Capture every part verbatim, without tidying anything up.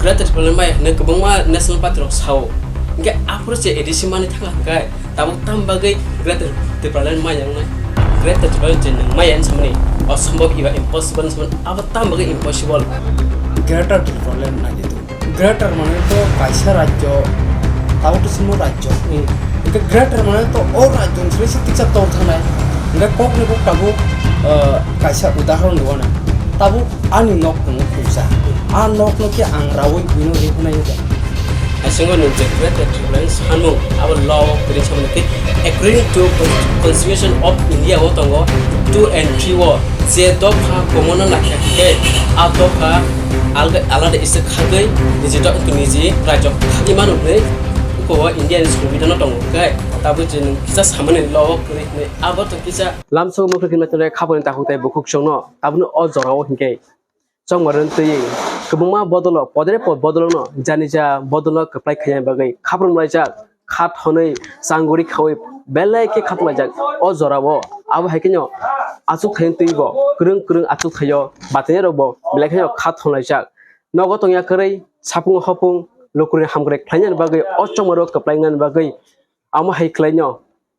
Greater Tipraland maya hinwi kwbangma national party rok sao. Hinkhe aphuru se A D C manwi thangkha hinkhe tabuk tam bagwi Greater Tipraland maya wngnai? Greater Tipraland je nwng maya hinwi samani osombhob eba impossible hinwi samani, abo tam bagwi impossible? Greater Tipraland naidi tu. Greater mane to kaisa rajyo, tao to simo rajyo. Hmm. Hinkhe greater mane to o rajyo ni simi se tiksa tong thangnai. Hinkhe kok ni kok tabuk, ah, kaisa udahoron rwna. Tabuk ani nok tongo khungsa. A nok no khe ang rawi buino rihunai wngkha. Asengo nwng je Greater Tipraland sanmung abo law o kwrwi samani tei according to Constitution of India o tongo two and three o je dopha komono nakha khe a dopha alga-, alada isa khagwi niji dopha niji rajyo khagwi mano hwnwi uko o India ni Songbidhan o tongo khe tabuk je nwng kisa samani law o kwrwi hwnwi abo to kisa lamsok mokhe khimna tongre khaboni takhuk tei bukhuk chwngno tabukno o jora o hinkhe. Chongmarwng twi kwbangma bodolo podere pod bodolno janija bodolno kwplai khaina bagwi khaprumlaijak, kha thonwi changuri khaui belai khe khatunglaijak. O jorao abo hai kheno achukthayung twibo kwrwng kwrwng achukthayio batinairokbo belai kheno kha thonlaijak. Nogo tongya kwrwi sapung hopung lukurokni hamkrai khlainani bagwi o chongmarwng kwplai wngnani bagwi amo hai khlaino.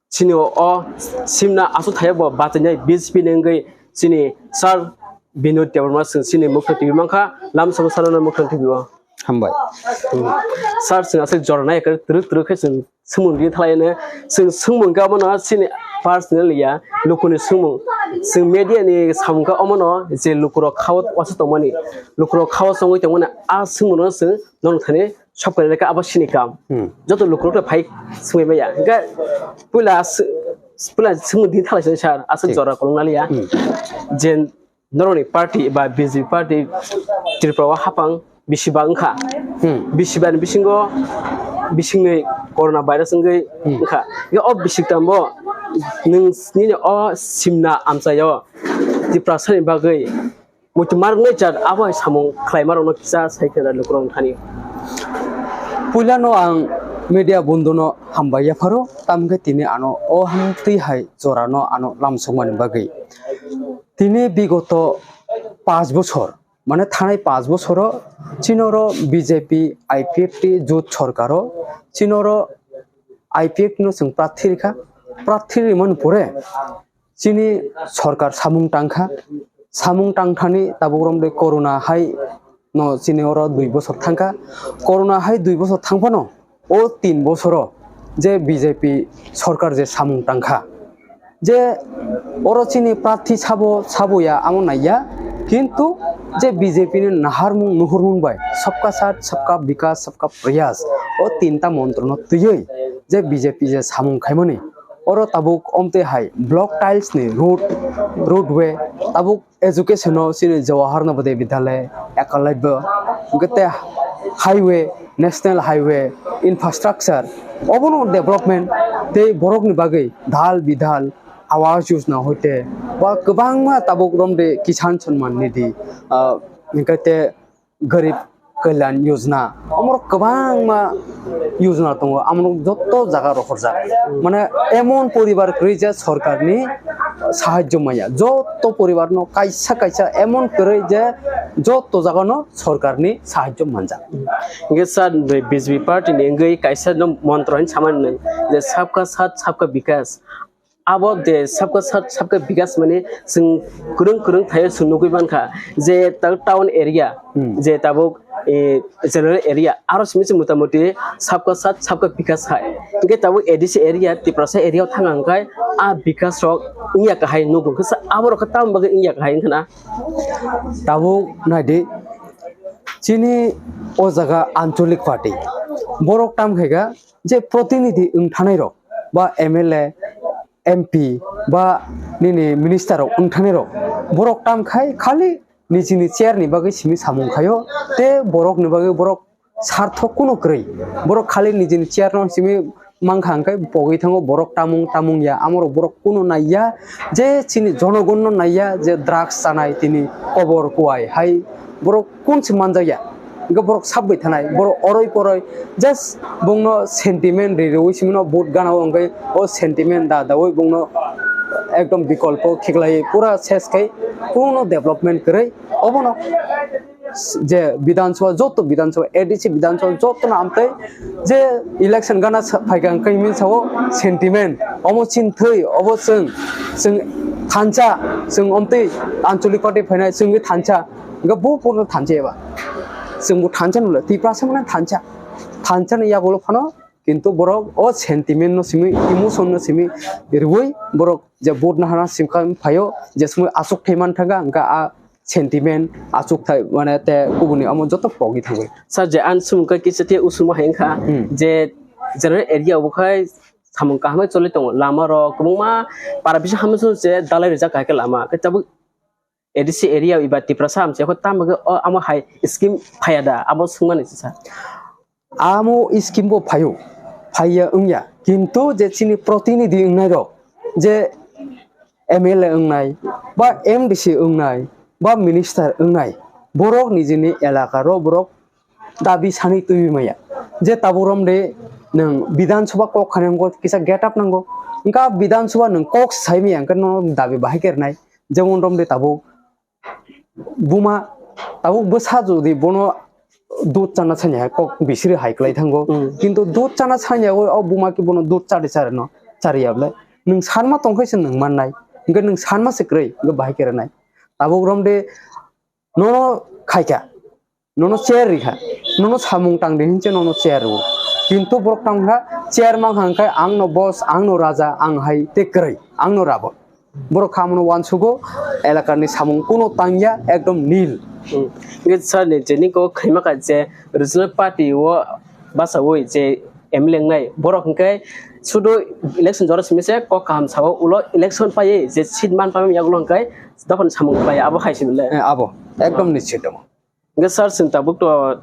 Chini o, o simna aswk thayabo bachainai B J P ni wngwi chini sir Binod Debbarma chwng chini Mukhang T V mankha, lamsamo sir no Mukhang T V o. Hambai. Hmm. Sir chwng aswk jora nai kwrwk twrwk khe chwng swngmung ri thalai no. Chwng swngmung khe omo no chini personal ya, lukuni swngmung. Chwng media ni samung khe omo no je lukurok khao wansuk tongmani, lukurok khao chongwi tongmani a swngmung no chwng nono thani sab kwrwi khe abo sini kam. Hmm. Joto lukurok le phai swngwi maya. Hinkhe puila s-, puila swngmung di thalai sini sir, aswk jora kolong naliya. Hmm. Je norokni party ba B J P party Tripura o hapang bisi ba wngkha. Hmm. Bisi ba ni bisingo bisingni corona virus wngwi wngkha. Hinkhe o bisik tambo nwng nini o simna amchaio Tiprasani bagwi muitu marwknai jat abo hai samung khlaima rokno kisa sai khe lukurok thani. Puilano ang media bondhuno hambai yapharo, tamkhe tini ano o hamtwi hai jorano ano lamsokmani bagwi. Tini bigoto panch bochor, mane thanai panch bochoro chinoro B J P I P F T jut sorkaro chinoro I P F T no chwng prarthi rikha, prarthi rimani pore chini sorkar samung tangkha, samung tangthani tabuk romde corona hai no chini oro dui bosor thangkha, corona hai dui bosor thangphano o tin bosoro je B J P sorkar je samung tangkha, je oro chini prarthi sabo saboya amo naiya, kintu je B J P ni naharmung nuhurmung bai sabka saath, sabka bikas, sabka prayas o tinta montrono twiwi je B J P je samung khaimani, oro tabuk omtwi hai block tiles ni road, roadway, tabuk education o chini Jawahar Navodaya Vidyalaya, Ekalavya, hwnkhe tei highway, national highway, infrastructure, obono development tei borokni bagwi dal bidal, Awas Yojana hoite ba kwbangma tabuk romde Kisan Samman Nidhi, ah, hwnkhe tei Garib Kalyan Yojana, omorok kwbangma yojana tongo, amorok joto jaga rohorjak. Mane emon poribar kwrwi je sorkarni sahajjo manya, joto poribarno kaisa kaisa emon kwrwi je joto jagano sorkarni sahajjo manjak. Hingke sir, B J P party ni wngwi kaisa no montro hin samani nai je sabka saath sabka bikas. Abo de sabka saath sabka bikas mane chwng kwrwng kwrwng thaio chwng nugwi mankha je ta-, town area Hmm. je tabuk, eh, general area aro simi se motamuti sabka saath sabka bikas hai. Hingke tabuk A D C area, Tiprasa area o thang ang khai a bikas rok wngya kahai nugo. Hingke sa abo rok khe tamni bagwi wngya kahai wngkha na? Tabuk naidi chini o jaga ancholik party borok tam khaika je protinidhi wng thanai rok ba M L A, M P ba nini minister rok wng thani rok, borok tam khai khali nijini chair ni bagwi simi samung khaio, tei borok ni bagwi borok sarthok kuno kwrwi, borok khali nijini chair no simi mankha hwnkhe pogwi thango, borok tamung tamung ya, amorok borok kuno naiya je chini jonogon no naiya je drugs chanai tini kobor kuai hai borok kun se manjakya. Hingke borok sabwi thanai, borok oroi poroi just bongno sentiment ri rwi simi no vote gana o hingke o sentiment da dawi bongno ekdom bikolpo khiklai pura ses khai kuno development kwrwi obono. je Bidhan Sabha, joto Bidhan Sabha, A D C Bidhan Sabha, joto no amtwi je election gana sa-, phaikha hwnkhe himwi sao sentiment, omo chini thwi, obo chwng, chwng thansa, chwng omtwi ancholic party phainai, chwngwi thansa, hwnkhe bo pono thansa eba. Chwngbo thansa nukle, Tiprasa mane thansa. Thansa ni yagulo phano, kintu borok o sentiment no simi, emotion no simi, rwui borok je vote nahana simkha phaio, je simi aswk thai man thangkha, hwnkhe a sentiment, achukthai, mane, tei kubuni omo joto pogwi thangwi. Sir, je ang swngkha kisa khe usumo hai wngkha, Hmm. je general area o khai samung kaham choli tongo, lama rok kwbangma para bisa hamya se dalai rijak hai khe lama, khe tabuk A D C area eba Tiprasa hamse kho tamo khe o amo hai scheme phaya da, abo swngmani se sir. Amo scheme bo phaio, phaiya wngya, kintu je chini protinidhi wngnai rok, je M L A wngnai, ba M D C wngnai, ba minister wngnai, borok nijini elaka ro borok dabi sani twiwi maya. Je tabuk romde nwng Bidhan Sabha kok khanai wngkha kisa get up nango. Wngkha Bidhan Sabha nwng kok sai maya wngkha no dabi bahai khe rwnai. Jemon romde tabuk buma, tabuk bwsa jodi bono dud chana sanya hai kok bisiri hai kwlai thango. Mm. Kintu dud chana sanya o, o buma ki bono dud chari chari no, chari ya bwle. Nwng sanma tongkhe se nwng mannai. Hwnkhe nwng sanma se kwrwi, hwnkhe bahai khe rwnai. Tabuk romde nono khaikha, nono chair rikha, nono samung tangdi hinse nono chair rwo. Kintu borok tangkha, chair mankha hwnkhe ang no boss, ang no raja, ang hai tei kwrwi, ang no rabot. Borok kha mano uansugo, elakani samung kuno tangya, ekdom nil. Hmm. Hwnkhe sir ni je niko khaima kha je regional party o bachawi je M L A wngnai, borok hwnkhe sudu election jora simi se kok kaham sao, ulo election paiwi je seat man paiwi yagulo hwnkhe dophani samung khlai abo hai simi le. Eh, abo, ekdom nischit abo. Hwnkhe sir, chwng tabuk to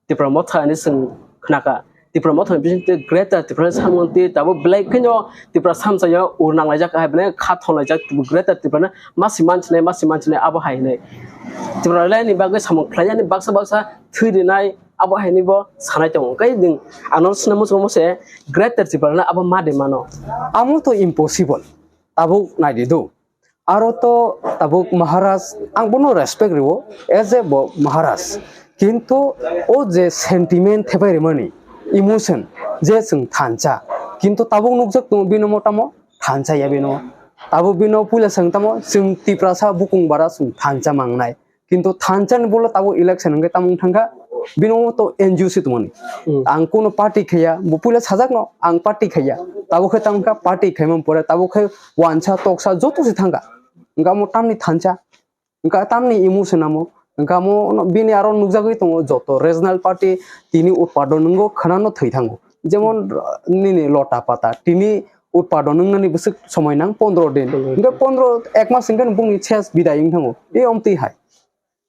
Tipra Motha hinwi chwng khnakha. Tipra Motha ni bisingtwi Greater Tipra ni samung twi tabuk belai kheno Tipra samsaya ur nanglaijak hai belai kha thonlaijak Greater Tipra no masi manchinai, masi manchinai abo hai hinwi. Tipra rwlaini bagwi samung khlainani baksa baksa thwi rinai abo hai hinwi bo sanai tongo. Hwnkhe nwng ano swngna muchungo mose Greater Tipra no abo ma de mano. Amo to impossible. Tabuk naidi do. Aro to tabuk Maharaj, ang bono respect rwo, as a bo Maharaj. Kintu o je sentiment thepai rimani, emotion, je chwng thansa. Kintu tabuk nukjak tongo bini motamo thansa ya bino. Tabuk bino puila chwng tamo chwng Tiprasa bukung bara chwng thansa mangnai. Kintu thansa ni bolo tabuk election hwnkhe tamo wng thangkha, bino to N G O se tongmani. Hmm. Ang kuno party khaiya, bo puila sajakno ang party khaiya. Tabuk khe tamo wngkha party khaimani pore, tabuk khe wansa toksa joto se thangkha. Wngkha mo tamni thansa, wngkha tamni emotion amo, wngkha mo no bini aro nukjagwi tongo joto regional party tini utpadon wngo khwnano thwi thango. Jemon nini lota pata tini utpadon wngnani bwswk somoi nang pondro din. Pondro din. Hwnkhe pondro ek mas hwnkhe bongni ses bidai wng thango. E omtwi hai.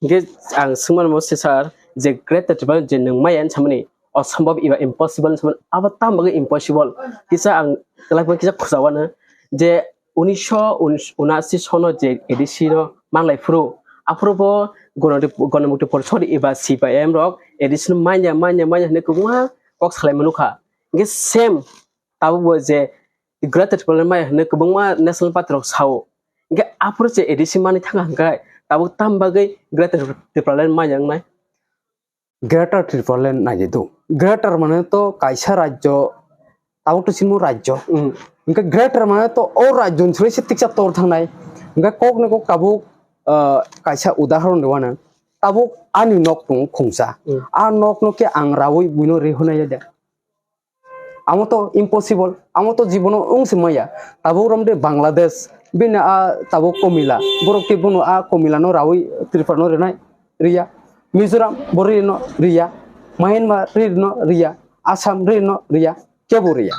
Hingke ang swngmani mo se sir, je Greater Tipraland je nwng maya hinwi samani, osombob eba impossible hinwi samani, abo tamo bagwi impossible? Kisa ang kwlai kisa khujawano je unisho unashi sono je A D C no manlai phuru, aphuru bo Gona-, Gonamukti Porishod eba C P I M rok A D C no manya, manya, manya hinwi kwbangma kok salai mano kha. Hingke same tabukbo je Greater Tipraland maya hinwi kwbangma national party rok sao. Hingke aphuru je A D C manwi thangkha hingkhe tabuk tamo bagwi Greater Tipraland maya wngnai? Greater Tipraland naidi do. Greater mane to kaisa rajyo, tabuk to simo rajyo. Mm. Hingke Greater mane to o rajyo ni simi se tiksa tor thangnai. Hingke kok ni kok tabuk, ah, kaisa udahoron rwano. Tabuk ani nok tongo khungsa. Mm. A nok no khe ang rawi buino rihonai ya de. Amo to impossible, amo to jibono wng se maya. Tabuk romde Bangladesh, bini a tabuk Komila, borok tei bono a Komila no rawi Tripura no rinai, riya. Mizoram bo rino riya, Myanmar rino riya, Assam rino riya, kebo riya.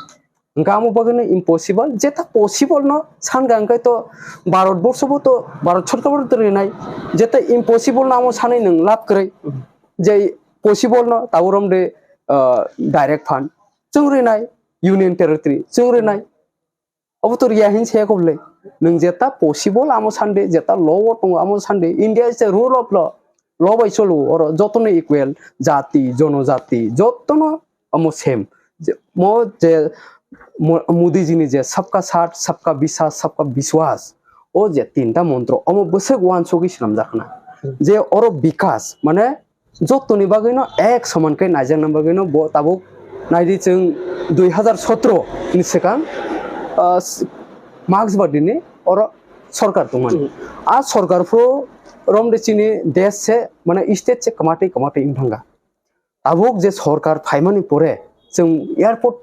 Hingke amo bagwino impossible, jeta possible no sankha hingke to Bharat borsho bo to, Bharat sorkar bo to rinai, jeta impossible no amo sanwi nwng lab kwrwi. Je possible no tabuk romde, ah, direct fund chwng rinai, union territory chwng rinai. Obo to riya hin se kobole. Nwng jeta possible amo sande, jeta law o tongo amo sande. India is a rule of law. Law bai cholo, oro jotono equal, jati, jonojati, jotono amo same. Je, mo, je, mo, Modi ji ni je sabka saath, sabka biswas, sabka biswas, o je tinta montro, omo bwswk uansugwi swnamjak khna. Hmm. Je oro bikas, mane jotoni bagwino ek soman khe naijakna bagwino bo tabuk naidi chwng dui hazar sotro ni swkang, ah, s-, Marxbadi ni oro sorkar tongmani. Hmm. A sorkar phuru romde chini desh se, mane state se kwmatwi kwmatwi wng thangkha. Tabuk je sorkar phaimani pore chwng airport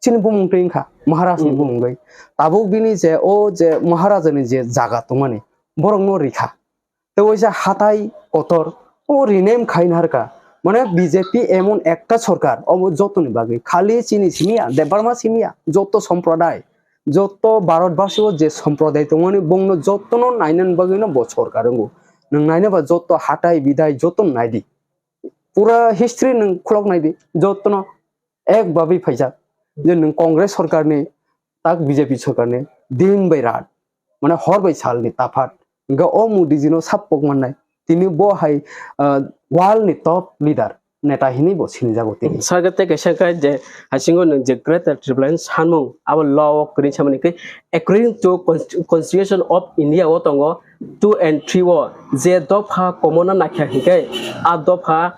chini bumung twi wngkha, Maharaj ni Hmm. bumung bai. Tabuk bini je o je Maharaja ni je jaga tongmani, borok no rikha. Tei waisa hatai kotor o rename khai narwkha. Mane B J P emon ekta sorkar, obo jotoni bagwi. Khali chini simi ya, Debbarma simi ya, joto somproday, joto Bharatbasi o je somproday tongmani, bongno jotono nainani bagwino bo sorkar wngo. Nwng nainaba joto hatai bidai jotono naidi. Pura history nwng khulok naidi, jotono ek babi phaijak. Je nwng Congress sorkarni, tak B J P sorkarni, din bai rat, mane hor bai salni tafat. Hingke o Modi jino sap pok mannai. Tini bo hai, ah, world ni top leader, neta hinui bo sinijago tini. Sarkar tei kaisa khe je haisingo nwng je Greater Tipraland sanmung, abo law o kwrwi samani khe according to Const-, Constitution of India o tongo two and three o je dopha komona nakha hinkhe a dopha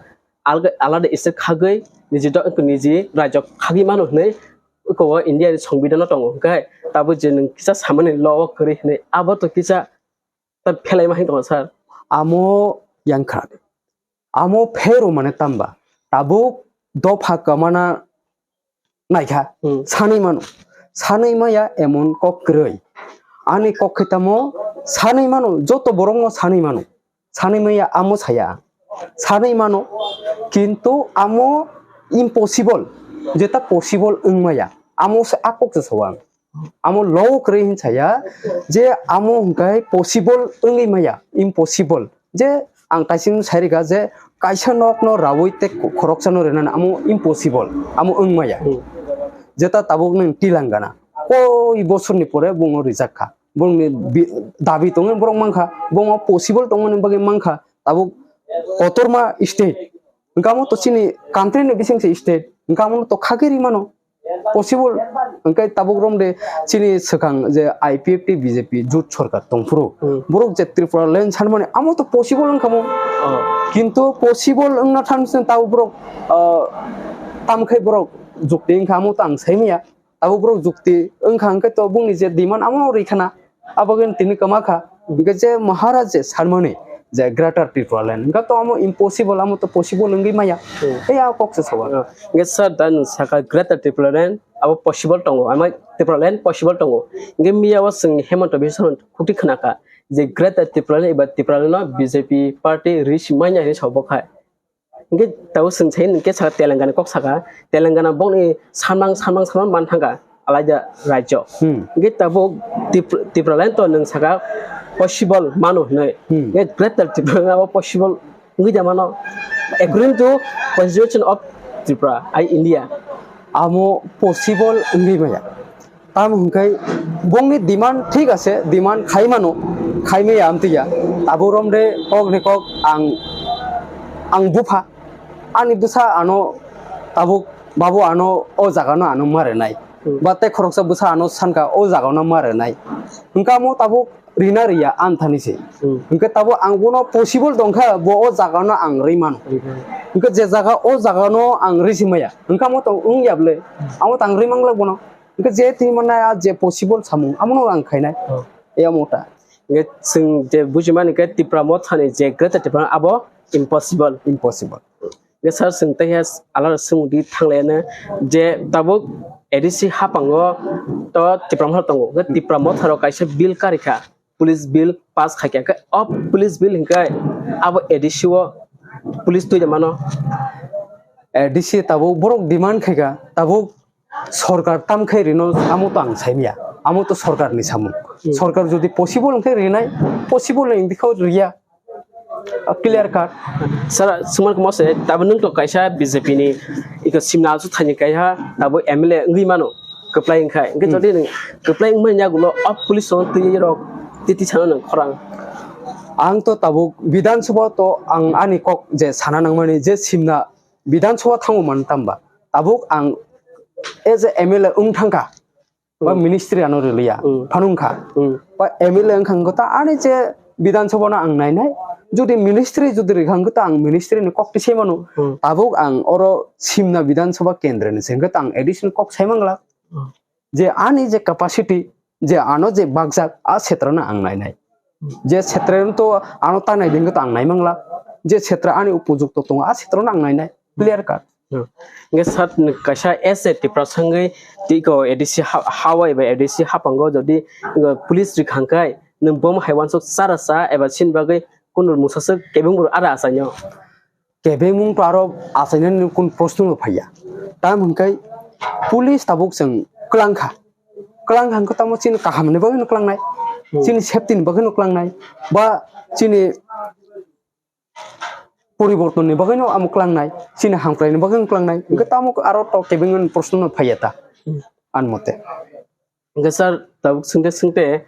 alga-, alada state khagwi niji do-, niji rajyo khagwi mano hinui uko o India ni songbidano tongo hinkhe tabuk je nwng kisa samani law o kwrwi hinui abo to kisa ta phelai ma hai tongo sir. Amo yang kha. Amo phero mane tamba. Tabuk dopha kamana naikha. Hmm. Sanwi mano. Sanwi maya emon kok kwrwi. Ani kok khe tamo sanwi mano. Joto borok no sanwi mano. Sanwi maya amo saya. Sanwi mano. Kintu amo impossible. Jeta possible wng maya. Amo se a kok se sawang. Amo law kwrwi hin saya je amo hwnkhe possible wngwi maya, impossible. Je ang taising sai rikha je kaisa nokno raui tei khoroksa no rinani amo impossible, amo wng maya. Hmm. Jeta tabuk nwng Telangana koi bosorni pore bongno rijak kha, bongni bi-, dabi tongwi borok mankha, bongma possible tongmani bagwi mankha, tabuk kotorma state. Hwnkhe amo to chini country ni bising se state, hwnkhe amo to khagwi ri mano. Possible, hwnkhe tabuk romde chini swkang je I P F T B J P jut sorkar tongphuru. Hmm. Borok je Tripura land sanmani, amo to possible wngkha mo. Oh. Kintu possible wngna than sini tabuk borok, ah, tamkhai borok jukti wngkha, amo to ang saimaya. Tabuk borok jukti wngkha, hwnkhe to bongni je demand amo rikha na. Abagwino tini kwma kha. Hwnkhe je Maharaj je sanmani je Greater Tipraland, hwnkhe to amo impossible, amo to possible wngwi maya. Hmm. Ei a kok se sawa. Ah, hwnkhe sir, da nwng saka Greater Tipraland abo possible tongo, ama Tipraland possible tongo. Hwnkhe miya o chwng Hemanta Biswa Sarma khukti khna kha je Greater Tipraland eba Tipraland no B J P party risi manya hinwi sa bo khai. Hingke tabuk chwng sai hingke saka Telangana kok saka, Telangana bokni samang, samang, samang man thangka alaida rajyo. Hmm. Hingke tabuk Tip-, Tipraland to nwng saka possible mano hinui. Hmm. Hingke Greater Tipraland abo possible wngwi da mano. According to Constitution of Tripura, I India. Amo possible wngwi maya. Tamo hwnkhe bongni demand thik ase, demand khai mano, khai maya amtwi ya. Abo romde kok ni kok ang, ang bupha. Ani bwsa ano tabuk, "Babu, ano o jaga no ano ma rwnai." Hmm. Ba tei khoroksa bwsa ano sanka, "O jaga no ma rwnai." Hwnkhe amo tabuk rina riya ani thani se. Hmm. Hwnkhe tabuk ang bono possible tongkha, bo o jaga no ang rwi mano. Rwi mano. Hwnkhe je jaga o jaga no ang rwi si maya. Hwnkhe amo to wng ya bwle. Amo to ang rwi manglak bono. Hwnkhe je twi mannai a je possible samung, amono ang khainai. Oh. Eyamo ta. Hwnkhe chwng je bujimani khe Tipra Mothani je Greater Tipra abo impossible. Impossible. Hwnkhe sir, chwng tei khe alada swngmung di thanglaiano je tabuk A D C hapango to Tipra Motha tongo. Hwnkhe Tipra Motha rok kaisa bill karikha. Police bill pass khaikha, hwnkhe o police bill hwnkhe abo A D C o police twi de mano. A D C tabuk borok demand khaikha, tabuk sorkar tam khai rino, amo to ang saimya, amo to sorkar ni samung. Hmm. Sorkar jodi possible hwnkhe rinai, possible ni bikha riya, clear cut. Sir, swngmani kamo se, tabuk nwng to kaisa B J P ni iko simna achu thani kaiha, tabuk M L A wngwi mano. Kwplai wngkha. Hwnkhe Hmm. jodi nwng kwplai wngmani yagulo o police rok twi rok titi sana nwng khorang. Ang to tabuk Bidhan Sabha to ang ani kok je sana nangmani je simna Bidhan Sabha thango man tamba. Tabuk ang as a M L A wng thangkha. Ba Hmm. ministry ano rwliya. Hmm. Phanungkha. Hmm. Ba M L A wngkha wngkha ta ani je Bidhan Sabha no ang nainai. Jodi ministry jodi rikha hwnkhe to ang ministry ni kok tisai mano. Hmm. Tabuk ang oro Simna Bidhan Sabha kendra ni se hwnkhe to ang A D C ni kok sai mangla. Hmm. Je ani je capacity, je ano je bakjak, a setra no ang nainai. Hmm. Je setra no to ano ta nai hwnkhe to ang nai mangla. Je setra ani upojukto tongo, a setra no ang nainai. Clear cut. Hmm. Hingke sir, nwng kaisa as a Tiprasa wngwi tiko A D C ha-, hawi bai A D C haphango jodi, uh, police rikha hwnkhe nwng bomo hai uansuk chara cha eba chini bagwi kunu mungsa swk kebeng bwrwi ara achainw. Kebeng mung to aro achainani kun proshno no phaiya. Tam hwnkhe police tabuk chwng kwlangkha. Kwlangkha hwnkhe tamo chini kahamni bagwi no kwlangnai. Hmm. Chini safety ni bagwi no kwlangnai. Ba chini poribortonni bagwino amo klangnai, chini hamkraini bagwino klangnai. Hwnkhe tamo aro tok kebengmani proshno no phaiya ta, hmm, ani mote. Hwnkhe sir, tabuk swngte swngte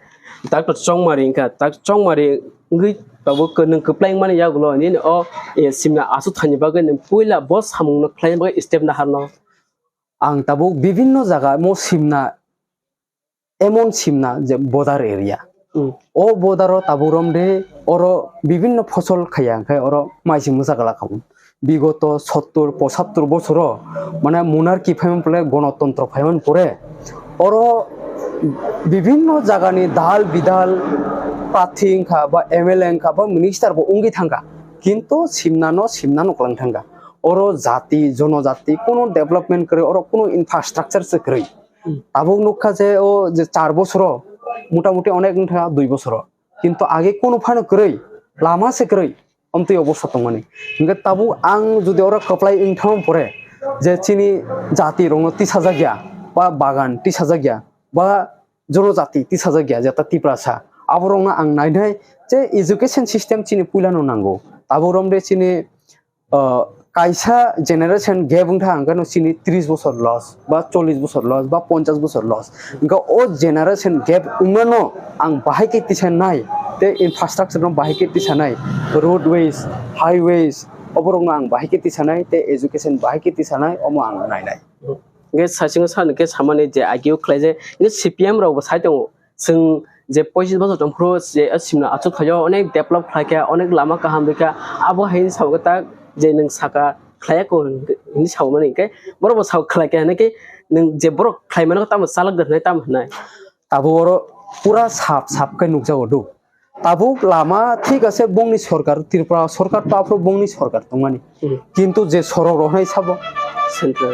Doctor Chongmari wngkha, Doctor Chongmari wngwi tabuk nwng kwplai wngmani yagulo nini o, eh, Simna achukthani bagwi nwng puila bo samungno khlaina bagwi step naharno. Ang tabuk bibinno jaga mo Simna emon Simna je border area. Hmm. O border o tabuk romde oro bibinno phosol khaiya, hwnkhe oro maising mwsa glak kha. Bigoto sottur pochattur bosoro mane monarchy phaimani pore, gonotontro phaimani pore oro bibinno jagani dal bidal prarthi wngkha ba M L A wngkha ba minister bo wngwi thangkha. Kintu Simnano, Simnano kwlang thangkha. Oro jati, jonojati, kuno development kwrwi, oro kuno infrastructure se kwrwi. Hmm. Tabuk nukha je o je char bosoro, motamuti onek wngkha dui bosoro. Kintu age kunu phano kwrwi, lama se kwrwi, omtwi obosta tongmani. Hingke tabuk ang jodi oro kwplai wngthang pore, je chini jati rokno tisajakya, ba bagan tisajakya, ba jonojati tisajakya, jeta Tiprasa, aborokno ang nainai je education system chini puilano nango. Tabuk romde chini ah, kaisa generation gap wngkha, hwnkhe no chini tris bosor loss, ba chollish bosor loss, ba ponchas bosor loss. Hwnkhe o generation gap wngmano ang bahai khe tisanai, tei infrastructure no bahai khe tisanai, roadways, highways, oborokno ang bahai khe tisanai, tei education bahai khe tisanai, omo ang nainai. Hwnkhe saichung sani khe samani je agio khlaijak, hwnkhe C P M rok bo sai tongo. Chwng je poichis bosor tong phuru je o Simna achuk khaio onek develop khlai kha, onek lama kaham rwkha, abo hai sa khe tak je nwng saka khlai ya kho hinwi sa mani hwnkhe borok bo sa khlai kha hinwi khe nwng je borok khlai mano tamo chalok de hinwi tamo hinai. Tabuk oro pura sap sap khe nukjago do. Tabuk lama thik ase bongni sorkar, Tripura sorkar to aphuru bongni sorkar tongmani. Hmm. Kintu je sorok rok hinwi sabo Central.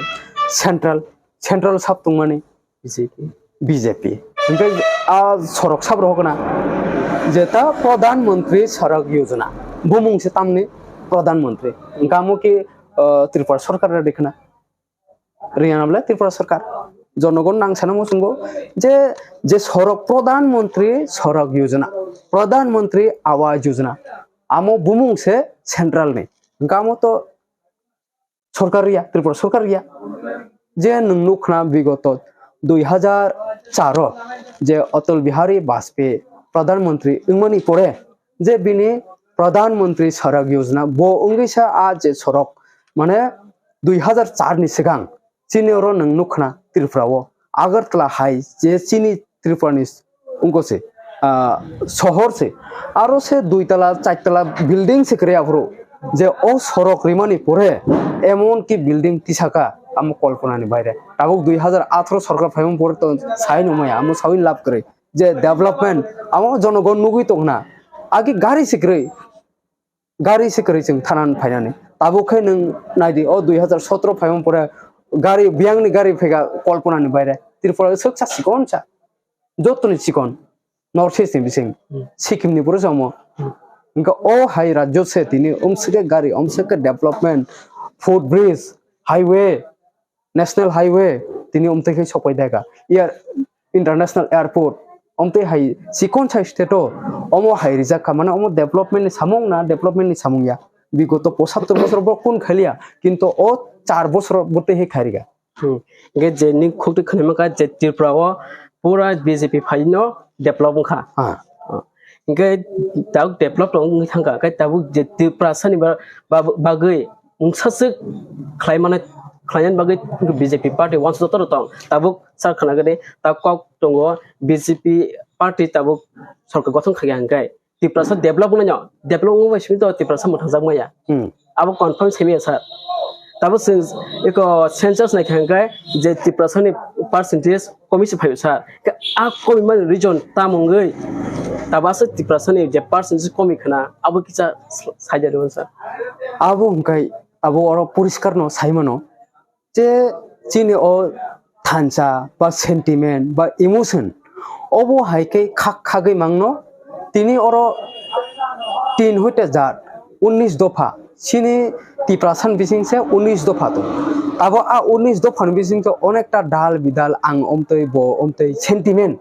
Central, Central sap tongmani. B J P. B J P. Hingke a sorok sab rohok na. Jeta Pradhan Mantri Sadak Yojana. Bumung se tamni Pradhan Mantri. Hingke amo ke, ah, Tripura Sarkar radi khna. Riyana bole Tripura Sarkar. Jonogon nang sana musungo je, je sorok Pradhan Mantri Sadak Yojana. Pradhan Mantri Awas Yojana. Amo bumung se central ni. Hingke amo to sorkar ya, Tripura sorkar ya. Je nwng nukha bigoto dui hazar char o je Atal Bihari Bajpayee Pradhan Mantri wngmani pore je bini Pradhan Mantri Sadak Yojana bo wngwi sa a je sorok mane dui hazar char ni swkang chini oro nwng nukha Tripura o Agartala hai je chini Tripura ni wngkha se, ah, sohor se. Aro se dui tala, char tala building se kwrwi aphuru. Je o sorok rimani pore, emon ki building tisaka, amo kolpona ni baire. Tabuk dui hazar atharo sorkar phaimani pore to sai nung maya, amo sawi lab kwrwi. Je development, amo jonogon nugwi tongna. Agi gari se kwrwi. Gari se kwrwi chwng thanan phainani. Tabuk khe nwng naidi, o dui hazar sotro phaimani pore gari, biyangni gari phaikha kolponani baire. Tripura swk sa chikon sa. Jotoni chikon. North East ni bising. Hmm. Sikkim ni pore se omo. Hmm. Hwnkhe o hai rajyo se tini omswk khe gari, omswk khe development, foot bridge, highway, National Highway, tini omtwi khe sokpai daga. Air, International Airport, omtwi hai chikon sa state o, omo hai rijak kha, mane omo development ni samung na, development ni samung ya. Bigoto pochattor bosor bo kun khaliya, kintu o char bosor bo tei hai khairiga. Hmm. Hingke je ni khukti khwnaima kha je Tripura o pura B J P phai no develop wngkha. Ah. Hingke tabuk develop tong wngwi thangkha, hingke tabuk je Tripura sani ba-, ba-, bagwi wngsaswk khlai mano, khlainani bagwi B J P party uansuk joto rok tong. Tabuk sar khna gede, tabuk kok tongo B J P party tabuk sorkar gothon khaikha hingke. Tiprasa develop wngnaino, develop wngbai simi to Tiprasa mwthangjakmaya. Hmm. Abo confirm simi ya sir. Tabo chwng eko census naikha hwnkhe je Tiprasani percentage komi se phaio sir. Khe a komi mani reason tamo wngwi tabo aswk Tiprasani je percentage komi khna abo kisa saida rw sir. Abo hwnkhe abo oro poriskar no saimano. Je chini o thansa ba sentiment ba emotion obo hai khe khak khagwi mangno. Tini oro tin hoite jat unnish dopha, chini Tiprasa ni bising se unnish dopha tongo. Abo a unnish dopha ni bising se onekta dal bidal ang omtwi bo omtwi sentiment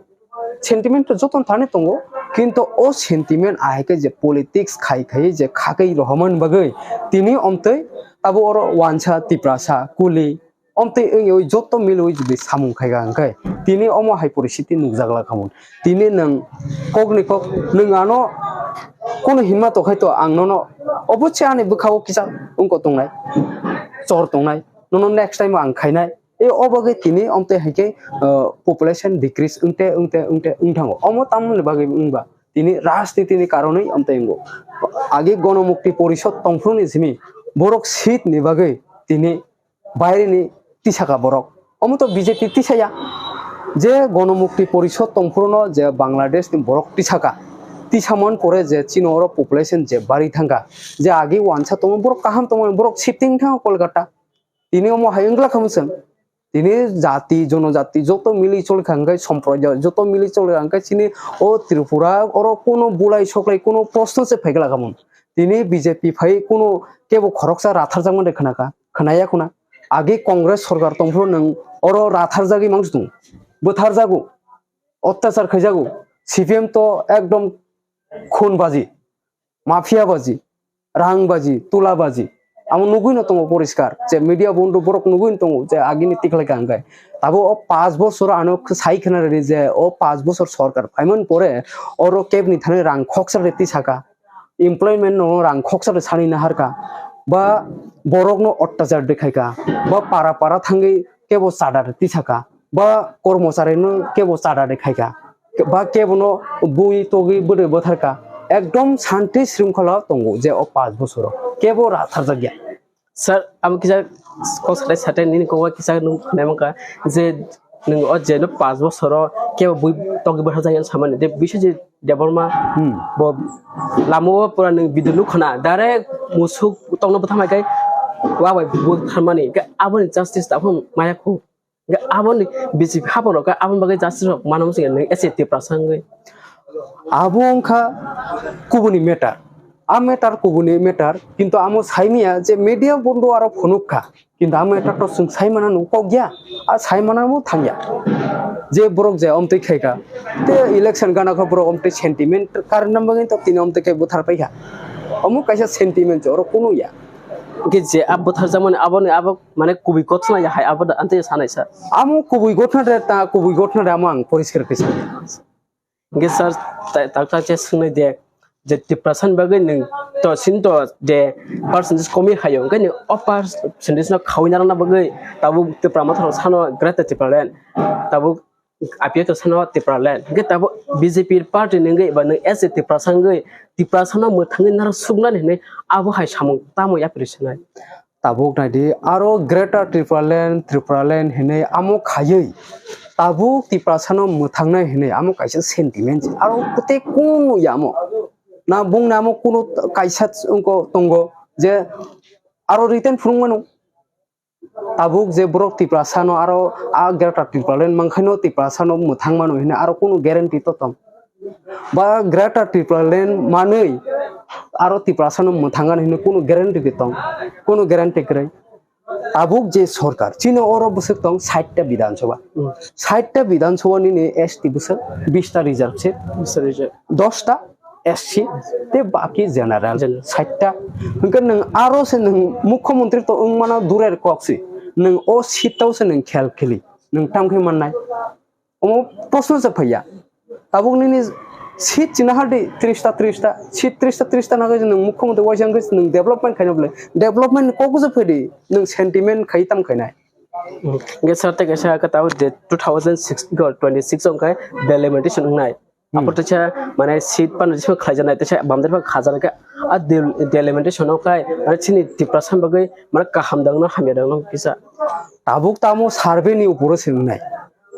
sentiment to jotono thani tongo, kintu o sentiment ahai khe je politics khai khai je khagwi rohormani bagwi tini omtwi abo oro wansa Tiprasa kuli omtwi wngwi joto milwi jodi samung khaikha hwnkhe tini omo hai poristiti nukjak lakhamon. Tini nwng kokni kok nwng ano kunu hinma tongkhai to ang nono obochi ani bwkhao kisa wngko tongnai, chor tongnai, nono next time ang khainai. E, o bagwi tini omtwi hai khe, uh, population decrease wngte, wngte, wngte wng thango. Omo tamoni bagwi wngba? Tini rajniti ni karonwi omtwi wngo. Agi Gonomukti Porishod tongphuru ni simi borok seat ni bagwi tini baire ni tisaka borok. Omo to B J P tisaya. Je Gonomukti Porishod tongphuru no je Bangladesh ni borok tisaka. Tisamon pore je chini oro population je bari thangkha. Je agi wansa tongo borok kaham tongo borok shifting thango Kolkata. Tini omo hai wngla kha mwchang. Tini jati, jonojati, joto mili choli kha hwnkhe, somprodayo joto mili choli kha hwnkhe, chini o Tripura oro kuno bulai soklai kuno proshno se phaikla kha mun. Tini B J P phai kuno kebo khoroksa ratharjakmani khna kha, khnaya khuna. Agi Congress sorkar tongphuru nwng oro ratharjagwi mangsi tongo, bwtharjago, otyachar khaijago. C P M to ekdom khun baji. Mafia baji, rang baji, tula baji, amo nugwi no tongo poriskar, je media bondo borok nugwi no tongo je agini tikhlai ka hwnkhe. Tabo o paanch bochor ano sai khna rwdi je o paanch bochor sorkar phaimani pore oro kebni thani rang khoksa rwdi tisaka, employment no rang khoksa rwdi sani naharka, ba borok no otyachar de khaika, ba para para thangwi kebo chada rwdi tisaka, ba kormochari no kebo chada de khaika, ba kebo no bui togwi bwrwi bwtharka, ekdom shanti shringkhola tongo je o paanch bochoro kebo ratharjakya. Sir, amo kisa kok satai satai nini kok kisa nung khwnai mankha je nung o je no paanch bochoro kebo bui togwi bwtharjakya samani de bisa je Debbarma Hmm. bo lama o pura nung video nuk khna direct musuk tongno bwtharmai kai wa bai bwtharmani ke aboni justice ta phung maya khu. Hwnkhe aboni B J P hapang rok khe aboni bagwi justice rok mano wngkha nwng S A Tiprasa wngwi. Abo wngkha kubuni matter. A matter kubuni matter, kintu amo saimanya je media bondo aro phunuk kha. Kintu a matter to chwng saimana nung kok ya, a saimana bo thangya. Je borok je omtwi khaikha, te election gana kha borok omtwi sentiment karna bagwi to tini omtwi khe bwthar paikha. Omo kaisa sentiment se oro kunu ya. Hwnkhe je a bwtharjakmani aboni abo mane kubui gotna ya hai abo da, antei sanai sir. Amo kubui gotna de ta, kubui gotna de amo ang poriskar khe sa. Hwnkhe sir, ta-, takta je swngnai de, je Tiprasa ni bagwi nwng to sin to je percentage komi hayo, hwnkhe nwng o percentage no khawi narwkna bagwi tabuk Tipra Motha rok sano Greater Tipraland, tabuk I P F to sano Tipraland. Hwnkhe tabuk B J P party ni wngwi eba nwng S A Tiprasa wngwi Tiprasa no mwthangwi narwk suknani hinwi abo hai samung tamo yapri swnai? Tabuk naidi aro Greater Tipraland, Tipraland hinwi amo khaiwi tabuk Tiprasa no mwthangnai hinwi amo kaisa sentiment se aro tei kunu ya amo. Na bung na amo kunu kaisa wngko tongo je aro written phunuk mano. Tabuk je borok Tiprasa no aro a Greater Tipraland mankhaino Tiprasa no mwthang mano hinwi aro kunu guarantee to tong? Ba Greater Tipraland manwi aro Tiprasa no mwthang mano hinwi kunu guarantee de tong? Kunu guarantee kwrwi. Tabuk je sorkar, chini oro bwswk tong sait ta Bidhan Sabha. Hmm. Sait ta Bidhan Sabha nini S T bwswk, bis ta reserve seat. Bis ta reserve. Dos ta S C, tei baki general, general. Sait ta. Hwnkhe nwng aro se nwng mukhyamantri to wng mano durer kok se. Nwng o seat tao se nwng khel khili. Nwng tam khe mannai. Omo proshno se phaiya. Tabuk nini seat china hardi tris ta, tris ta. Seat tris ta, tris ta nagwi nwng mukhyamantri waisa wngkhe nwng development khaina bwle. Development ni kok se phaidi. Nwng sentiment khai tam khainai. Hwnkhe sir tei kaisa khe tabuk je two thousand six, twenty six wngkhe delimitation wngnai. Hmm. Apo teisa mane seat pano jisung khlaijaknai, teisa bamdari pha khajaknai khe, a del-, delimitation o khai, mane chini Tiprasa bagwi mane kaham dangno hamya dangno kisa. Tabuk tamo survey ni uporo se wngnai.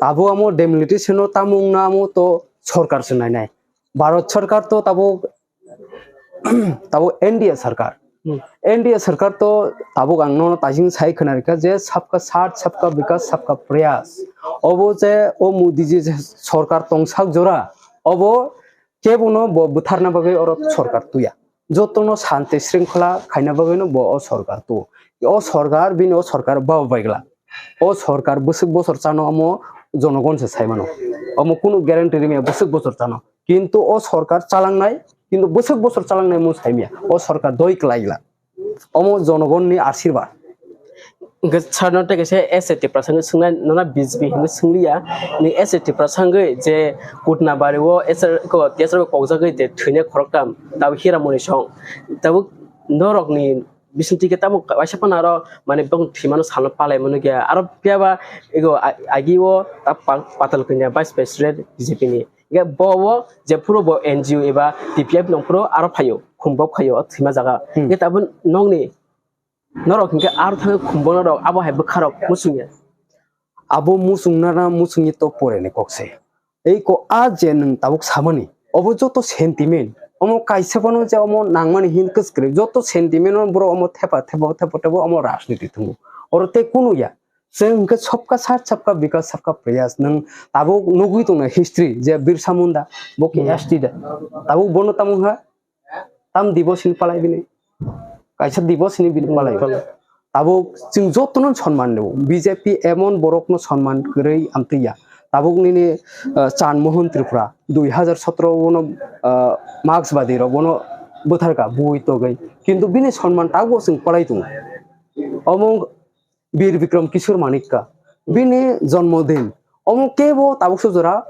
Tabuk amo delimitation o tamo wngna amo to sorkar se nainai. Bharat sorkar to tabuk, tabuk N D A sorkar. Hmm. N D A sorkar to tabuk ang nono taising sai khwna rikha je sabka saath, sabka vikas, sabka prayas. Obo je o Modi ji je sorkar tongsak jora, obo kebono bo bwtharna bagwi oro sorkar tuya. Jotono santi shringkhola khaina bagwino bo o sorkar tu. O sorkar, bini o sorkar bao baigla. O sorkar bwswk bosor chano omo jonogon se sai mano. Omo kunu guarantee rimya bwswk bosor chano. Kintu o sorkar chalangnai, kintu bwswk bosor chalangnai mo saimya. O sorkar doi kwlaigla. Omo jonogonni ashirbad. Hwnkhe sarno tei kaisa S A Tiprasa hwnwi swngnai, nono B J P hwnwi swngliya. Ni S A Tiprasa hwnwi je Kutnabari o S R ko, T S R kokjagwi je thwina khoroktham, tabuk Hiramoni song. Tabuk norokni bisingtwi khe tabuk kaisa phano aro mane bong thwimano salno palai mano khe. Aro phiyaba ego a-, agi o ta pa-, Patal Kanya Vice President B J P ni. Hingke bo o jephuru bo N G O eba T P F nongphuru aro phaio, khum bok phaio o thwima jaga. Hmm. Hingke tabuk nokni norok hingke aro thangwi khum bok norok abo hai bwkharok muchungya. Abo muchungnana muchungni to pore ni kok se. Ei ko a je nwng tabuk samani, obo joto sentiment, omo kaisa phano je omo nangmani hin kwskwrwi, joto sentiment no borok omo thepa, thepa, thepa, thepa omo rajniti thungo. Oro tei kunu ya. Chwng hwnkhe sabka saath, sabka vikas, sabka prayas. Nwng tabuk nugwi tongna history je Birsa Munda, bo khe Hmm. S T da. Tabuk bono tamo wngkha, tam dibo sini palai bini. Kaisa dibo sini bini palai. Palai. Tabuk chwng jotono sonman rwo. B J P emon borokno sonman kwrwi amtwi ya. Tabuk nini, uh, Chan Mohan Tripura dui hazar sotro bono, uh, Marxbadi rok bono bwtharka bui togwi. Kintu bini sonman tabuk chwng palai tongo. Omo Bir Bikram Kishore Manikya, bini jonmodin, omo kebo tabuk sujora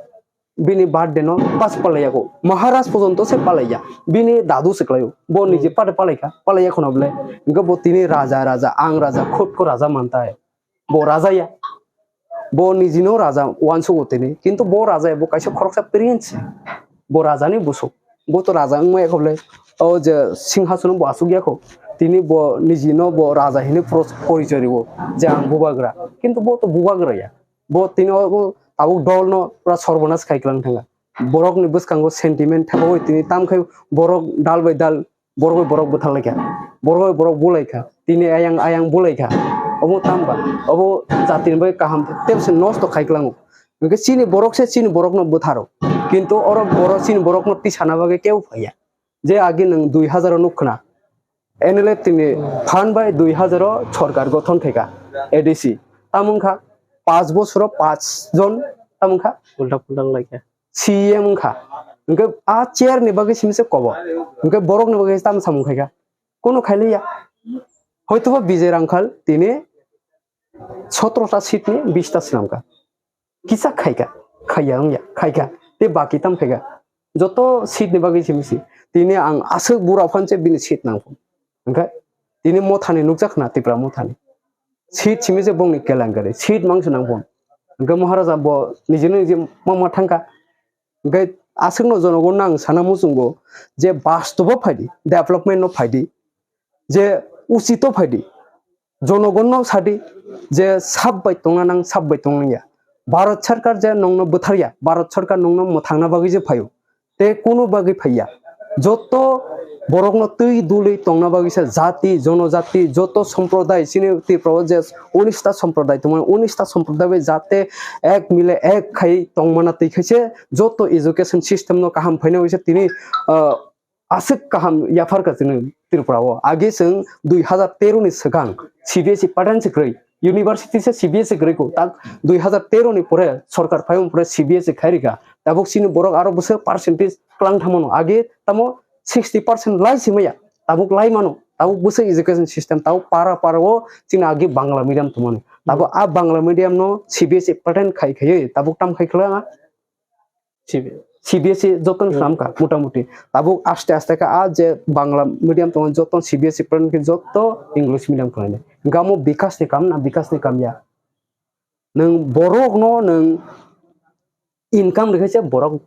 bini birthday no pas palaiya ko, Maharaj pojonto se palaiya, bini dadu se khlaio, bo niji Hmm. pate palaikha, palaiya khuna bole, hingke bo tini raja, raja, ang raja, khut ko raja mantai, bo raja ya, bo niji no raja wansugo tini, kintu bo raja ya, bo kaisa khoroksa prince, bo raja ni busuk. Bo to raja wngmaya kho bole. O je singhasono bo asuk ya kho. Tini bo niji no bo raja hinwi poro-, porichoi riwo je ang bubagra. Kintu bo to bubagra ya. Bo tini o, o tabuk dol no pura sorbonas khai klang thanga. Borok ni bwskango sentiment thabawi tini tam khai borok dal bai dal, borok bai borok bwthar laikha. Borok bai borok bulaikha. Tini ayang ayang bulaikha. Obo tam ba. Obo jati ni bai kaham tebse nosto khai klango. Hingke chini borok se chini borok no bwtharo. Kintu oro borok chini borok no tisana bagwi kebo phaiya. Je agi nwng dui hazar o nuk khna. N L F tini phan bai dui hazar o sorkar gothon khaika A D C. Tamo wngkha panch bosoro panch jon tamo wngkha Ulta pulta wnglaikha. C E M wngkha. Hingke a chair ni bagwi simi se kobo. Hingke borok ni bagwi tamo samung khaika. Kono khailiya. Hoytoba Bijay Rangkhal tini sotro ta seat ni bis ta swnamkha. Kisa khaika, khaiya wngya, khaika, tei baki tam khaika. Joto seat ni bagwi simi si. Tini ang aswk bura phan se bini seat nang phun. Hingkhe tini mothani nukjak na Tipra mothani. Seat simi se bongni kelengkari, seat mangsi nang phun. Hingkhe Maharaja bo nijino niji ma ma thangkha. Hingkhe aswkno jonogon ang sana muchungo je bastobo phaidi, development no phaidi, je usito phaidi. Jonogonno sadi je sab bai tongna nang, sab bai tongna ya. Bharat sarkar je nongno bwtharya, Bharat sarkar nongno mwthangna bagwi je phaio. Te kunu bagwi phaiya. Joto borokno twi dului tongna bagwi se jati, jonojati, joto somproday, chini Tripura o je unis ta somproday tongmani, unis ta somproday bai jate ek mile ek khai tongmana twi khaise joto education system no kaham phaina bagwi se tini, ah, aswk kaham yapharkha chini Tripura o. Age chwng dui hazar tero ni swkang C B S E pattern se kwrwi, university se C B S E kwrwi ko. Tak dui hazar tero ni pore sorkar phaiyung pore C B S E khairikha. Tabuk chini borok aro bwswk percentage kwlang thangmano. Age tamo sixty percent lai simaya. Tabuk lai mano. Tabuk bwswk education system. Tabuk para para o chini age Bangla medium tongmani. Tabuk a Bangla medium no C B S E pattern khai khaiwi tabuk tam khai khwlai. C B S E. C B S E jotono Hmm. swnamkha, motamuti. Tabuk aste aste khe a je Bangla medium tongo, jotono C B S E pattern khe joto English medium khlainai. Hingkhe amo bikas ni kam na, bikas ni kam ya. Nwng borok no nwng income rikhe se borok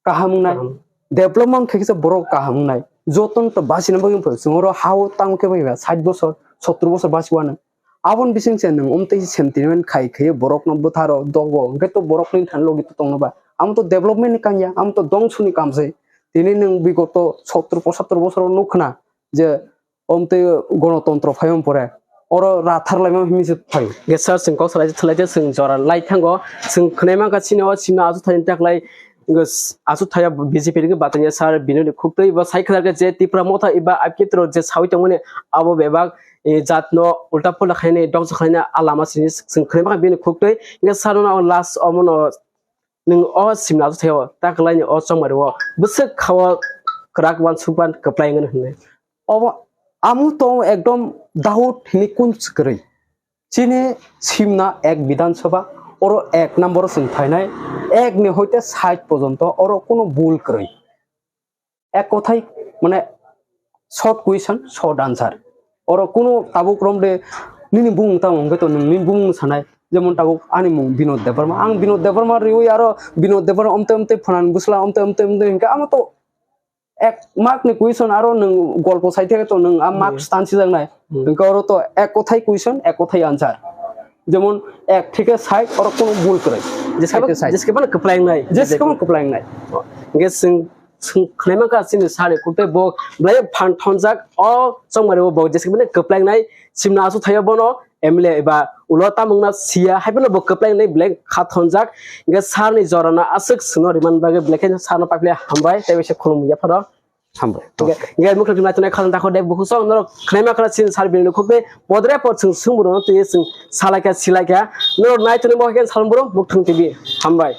kaham wngnai. Kaham. Development khe kisa borok kaham wngnai. Joton to bachina bagwi wngkha. Chwng oro ha-o tamo khe bai ba sait bosor, sottor bosor bachwano. Aboni bising se nwng omtwi sentiment khai khai borokno bwtharo dogo. Hwnkhe to borokni thani logi to tongno ba. Amo to development ni kam ya, amo to dongso ni kam se. Tini nwng bigoto sottor pochattor bosoro nukha na je omtwi gonotontro phaiman pore oro rathar laima hinwi se phai. Ge sir, chwng kok salai, salai je chwng jora lai thango. Chwng khwnai mankha chini o simna asu thani taklai, ge s-, asu thaya B J P ni batanya sir, bini ni khuktwi bo sai khwlak je Tipra Motha iba apkitro je sawi tongmani abo bebak, e, jatno ulta pulta khainai dongsa khlaina a lama sini chwng khwnai mankha bini khuktwi. Ge sir no last omono nwng o simna asu thaio taklaini o chongmari o bwswk khao kwrak uansuk ban kwplai wngwi hwnwi. Obo amo to ekdom doubt hini kun kwrwi. Chini simna ek Bidhan Sabha, oro ek number o chwng phainai, ek ni hoite sait porjonto oro kuno bul kwrwi. Ek kothai, mane, short question, short answer. Oro kuno tabuk rom de nini bumung tamo hwnkhe to nwng nini bumung sanai. Jemon tabuk ani mung Binod Debbarma. Ang Binod Debbarma riwi aro Binod Debbarma omte omte phanan bwsla omte omte omte hwnkhe amo to ek mark ni question aro nwng golpo sai theke to nwng a mark Hmm. stansi jaknai. Hmm. Hwnkhe oro to ek kothai question, ek kothai answer. Jemon ek theke sait oro kuno bul kwrwi. Jeske Sait theke sait. Jeske mane kwplai wngnai. Jeske mane kwplai wngnai. Hwnkhe chwng, chwng khwnai mankha chini sir ni khuktwi bo belai phan thonjak o chongmari o bo jeske mane kwplai wngnai simna asu thaio bono M L A eba ulo tamungna siya hai bono bo kwplai wngnai belai kha thonjak. Hwnkhe sir ni jorano aswk chwngno rimani bagwi belai khe sir no paiphle hambai tei bai se khulumya phano. Hambai. Hwnkhe, hwnkhe mukhuktwi naitonai khajang takhuk de bukhuk song norok khwnai mankha chini sir bini khuktwi podre pod chwng swngbo rwno twi chwng salaikha silaikha norok naitonwi bo khe salburo Mukthung T V. Hambai.